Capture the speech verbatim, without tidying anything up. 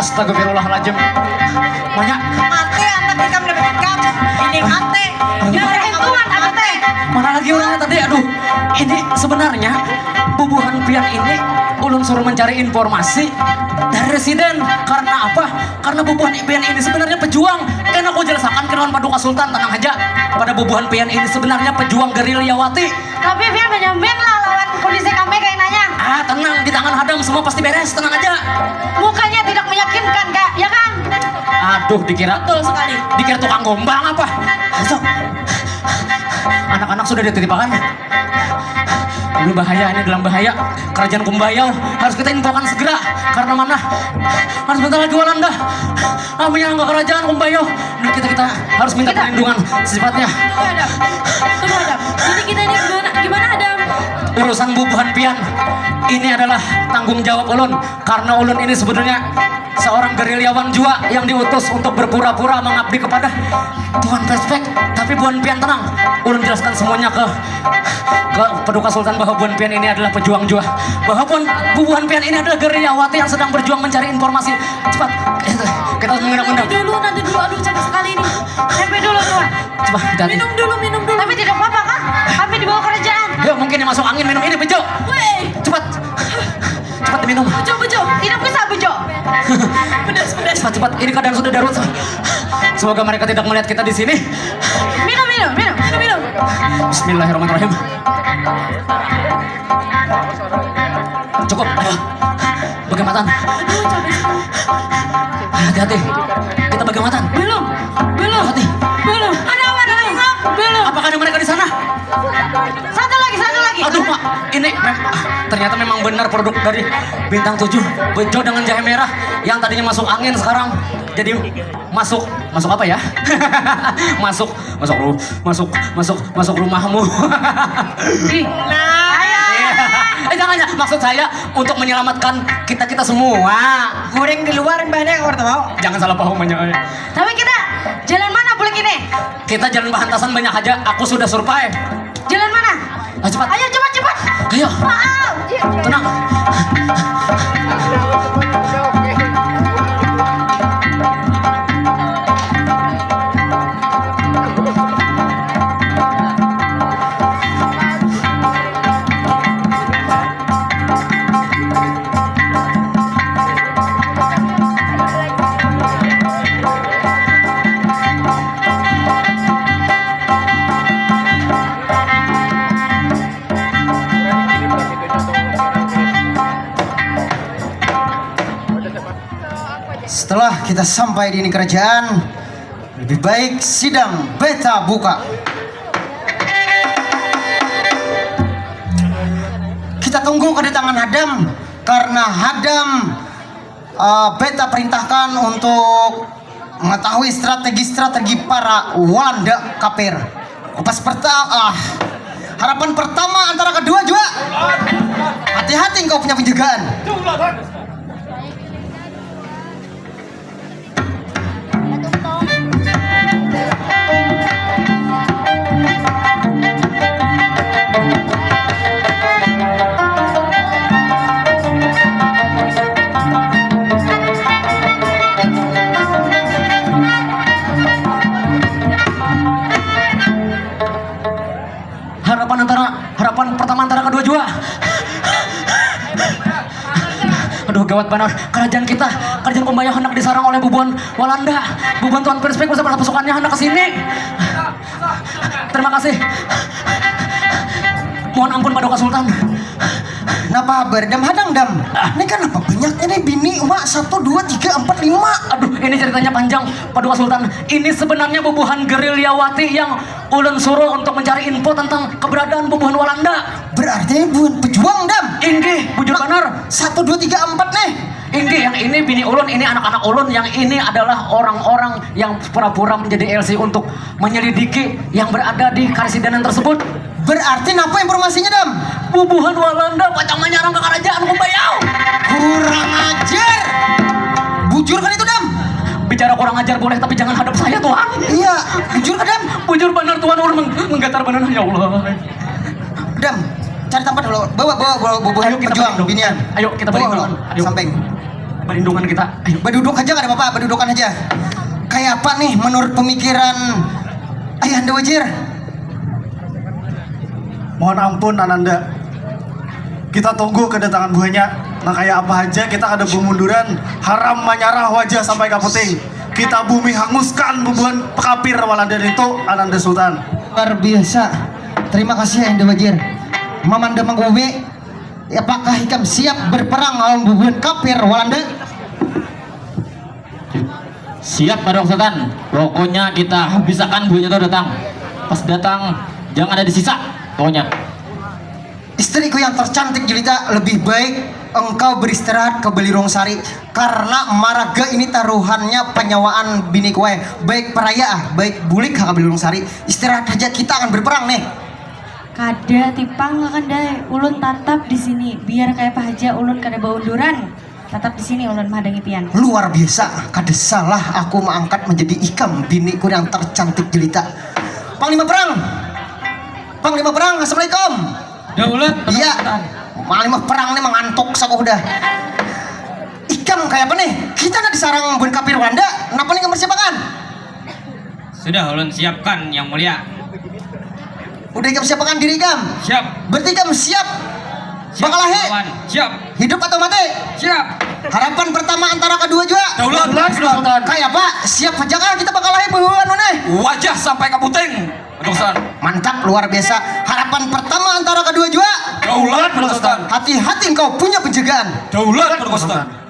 Astagfirullahaladzim. Banyak. Mati anak ikam dapat ikam. Ini mati. Darah itu mata mati. Mana lagi orangnya tadi? Aduh. Ini sebenarnya bubuhan pian ini ulun suruh mencari informasi dari residen. Karena apa? Karena bubuhan pian ini sebenarnya pejuang. Kena aku jelasakan ke lawan paduka sultan, tenang aja. Pada bubuhan pian ini sebenarnya pejuang gerilyawati. Tapi pian menyambing lah lawan kondisi kami kainanya. Ah, tenang, di tangan Hadam semua pasti beres, tenang aja. Mukanya tidak meyakinkan, Kak, ya kan? Aduh, dikira Betul sekali. dikira tukang gombal apa? Ayo. Anak-anak sudah dititipakan. Ini bahaya, ini dalam bahaya. Kerajaan Kumbayau harus kita infokan segera. Karena mana? Harus bentar lagi Walanda. Ah, menyerang ke kerajaan Kumbayau. Nah, kita kita harus minta Kita- perlindungan secepatnya. Tunggu Adam, tunggu Adam. Jadi kita ini gimana, gimana Adam? Urusan bubuhan pian ini adalah tanggung jawab ulun, karena ulun ini sebetulnya seorang gerilyawan jua yang diutus untuk berpura-pura mengabdi kepada Tuan Perspek. Tapi buhan pian tenang, ulun jelaskan semuanya ke ke Paduka Sultan bahwa buhan pian ini adalah pejuang jua, bahwa buhan bubuhan pian ini adalah gerilyawati yang sedang berjuang mencari informasi. Cepat, kita mengenang-menang. Nanti dulu, nanti dulu, aduh capek sekali ini. Sampai dulu tuh. Cepat, hati-hati. Minum dulu, minum dulu. Tapi tidak apa-apa kah? Kami dibawa kerajaan. Yuk, mungkin yang masuk angin minum ini, Bejo. Weh. Cepat. Cepat diminum. Bejo, Bejo. Tidak bisa, Bejo. Pedas, pedas. Cepat, cepat. Ini keadaan sudah darurat. Semoga mereka tidak melihat kita di sini. Minum, minum, minum, minum, minum. Bismillahirrahmanirrahim. Cukup, ayo. Bagamatan. Aduh, capek sekali. Hati-hati. Kita bagamatan. Belum, belum. Hati. Belum. Ada apa, ada apa? Belum. Apakah ada mereka di sana? Satu lagi, satu lagi. Aduh, Pak. Ini mem- ah, ternyata memang benar produk dari Bintang Tujuh. Bejo dengan jahe merah yang tadinya masuk angin sekarang jadi masuk masuk apa ya? masuk masuk ru- masuk masuk masuk rumahmu. Ih, nah, eh jangan ya, maksud saya untuk menyelamatkan kita kita semua. Goreng di luar banyak yang tahu. Jangan salah paham aja. Tapi kita jalan mana bulik ini? Kita jalan Bahantasan banyak aja. Aku sudah survei. Jalan mana? Ayo cepat. Ayo cepat cepat. Ayo. Wow. Tenang. Setelah kita sampai di ini kerajaan, lebih baik sidang beta buka. Kita tunggu kedatangan Hadam karena Hadam uh, beta perintahkan untuk mengetahui strategi-strategi para Walanda kafir. Pas pertama, ah, harapan pertama antara kedua juga. Hati-hati engkau punya penjagaan. Harapan antara harapan pertama antara kedua jua. Aduh gawat banar, kerajaan kita, kerajaan Kumbaya hendak disarang oleh bubuhan Walanda. Bubuhan Tuan Perspek beserta pasukannya hendak ke sini. Terima kasih. Mohon ampun Paduka Sultan. Napa habar dam hadang dam? Ini kan apa banyaknya nih bini uma satu dua tiga empat lima. Aduh ini ceritanya panjang Paduka Sultan. Ini sebenarnya bubuhan gerilyawati yang ulun suruh untuk mencari info tentang keberadaan bubuhan Walanda. Berarti ini buhan pejuang dam. Inggih, bujur banar. Satu dua tiga empat nih. Inggih, yang ini bini ulun, ini anak-anak ulun, yang ini adalah orang-orang yang pura-pura menjadi L C untuk menyelidiki yang berada di karsidenan tersebut. Berarti napa informasinya dam? Bubuhan Walanda pacang manyarang ke kerajaan Kumbayau. Kurang ajar. Bujur kan itu dam? Bicara kurang ajar boleh tapi jangan hadap saya tuan. Iya, bujur kan dam? Bujur benar tuan ulun meng- menggatar benar ya Allah. Dam, cari tempat dulu. Bawa bawa bawa bubuhan Ayo kita pejuang balik dulu. Binian. Ayo kita balik Bawa dulu. Ayo. Samping. Perlindungan kita. Ayo, badudukan aja, kada apa-apa, badudukan aja. Kayak apa nih menurut pemikiran Ayahanda Wajir? Mohon ampun, Ananda. Kita tunggu kedatangan buhannya. Nah, kayak apa aja kita kada bumunduran. Haram manyarah wajah sampai kaputing. Kita bumi hanguskan bubuhan kafir Walanda itu, Ananda Sultan. Luar biasa. Terima kasih Ayahanda Wajir. Mamanda Mangguwi, apakah ikam siap berperang lawan bubuhan kafir Walanda? Siap, Madong Sultan. Pokoknya kita habisakan buhannya tuh datang. Pas datang, jangan ada sisa. Pokoknya. Istriku yang tercantik jelita, lebih baik engkau beristirahat ke Balirung Sari karena maraga ini taruhannya penyawaan bini kue, baik peraya ah, baik bulik ha ke Balirung Sari. Istirahat aja, kita akan berperang nih. Kada tipang kakanda, ulun tatap di sini, biar kaya apa haja ulun kada baunduran. Tatap di sini ulun mahadangi pian. Luar biasa, kada salah aku maangkat menjadi ikam biniku yang tercantik jelita. Panglima perang, Panglima perang, assalamualaikum. Daulat. Iya, Panglima perang nih mengantuk saku dah. Ikam kayak apa nih? Kita nak disarang buhan kafir Walanda. Kenapa nih kamu siapakan? Sudah ulun siapkan, Yang Mulia. Udah ikam siapakan diri ikam? Siap. Berarti ikam siap Siap. bakalahi? Lawan. Siap. Hidup atau mati? Siap. Harapan pertama antara kedua jua. Daulat. Daulat. Kayak apa? Siap aja kah kita bakalahi buhan nih? Wajah sampai kaputing. Madong Sultan. Mantap, luar biasa. Harapan pertama antara kedua jua. Daulat, Madong Sultan. Hati-hati engkau punya penjagaan. Daulat, Madong Sultan.